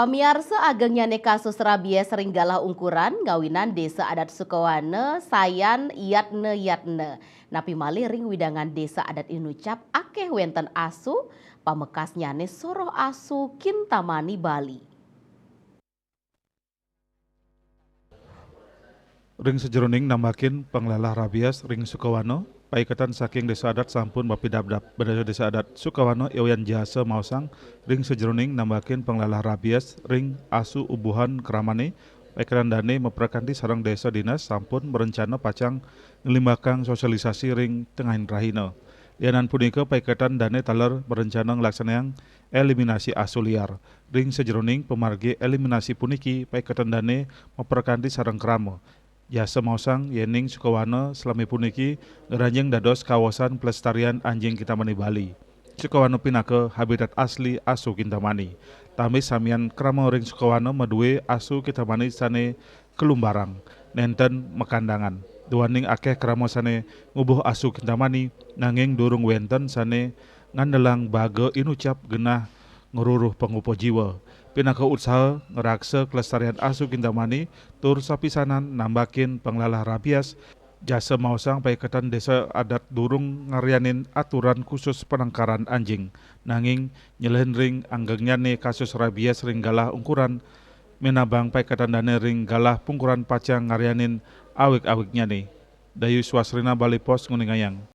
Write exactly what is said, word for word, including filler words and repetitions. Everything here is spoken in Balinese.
Pamiarsa, agengnyane kasus rabies ring galah ungkuran ngawinan Desa Adat Sukawana sayan yatna-yatna. Napi malih ring wewidangan Desa Adat Inucap akeh wenten asu, pamekasnyane soroh asu Kintamani Bali. Ring sajeroning nambakin panglalah rabies ring Sukawana, paiketan saking Desa Adat sampun mapidabdab. Bendahara Desa Adat Sukawana I Wayan Jasa maosang, ring sajeroning nambakin panglalah rabies ring asu ubuhan kramane, paiketan dane maprakanti sareng Desa Dinas sampun mrencana pacang nglimbakang sosialisasi ring tengahing rahina. Lianan punika, paiketan dane taler mrencana nglaksanayang eliminasi asu liar. Ring sajeroning pamargi eliminasi puniki, paiketan dane maprakanti sareng krama. Jasa maosang yening Sukawana salami puniki ngranjing dados kawasan pelestarian anjing Kintamani Bali. Sukawana pinaka habitat asli asu Kintamani. Tambih samian krama ring Sukawana madue asu Kintamani sane kalumbarang, nenten makandangan. Duaning akeh krama sane ngubuh asu Kintamani, nanging durung wenten sane ngandelang baga Inucap genah ngruruh pangupa jiwa. Pinaka utsaha ngraksa kelestarian asu Kintamani tur sapisanan nambakin panglalah rabies, Jasa maosang paiketan Desa Adat durung ngaryanin aturan khusus penangkaran anjing, nanging nyelehin ring anggengnyane kasus rabies ring galah ungkuran, minabang paiketan dane ring galah pungkuran pacang ngaryanin awig-awignyane. Dayu Swasrina, Bali Post, nguningayang.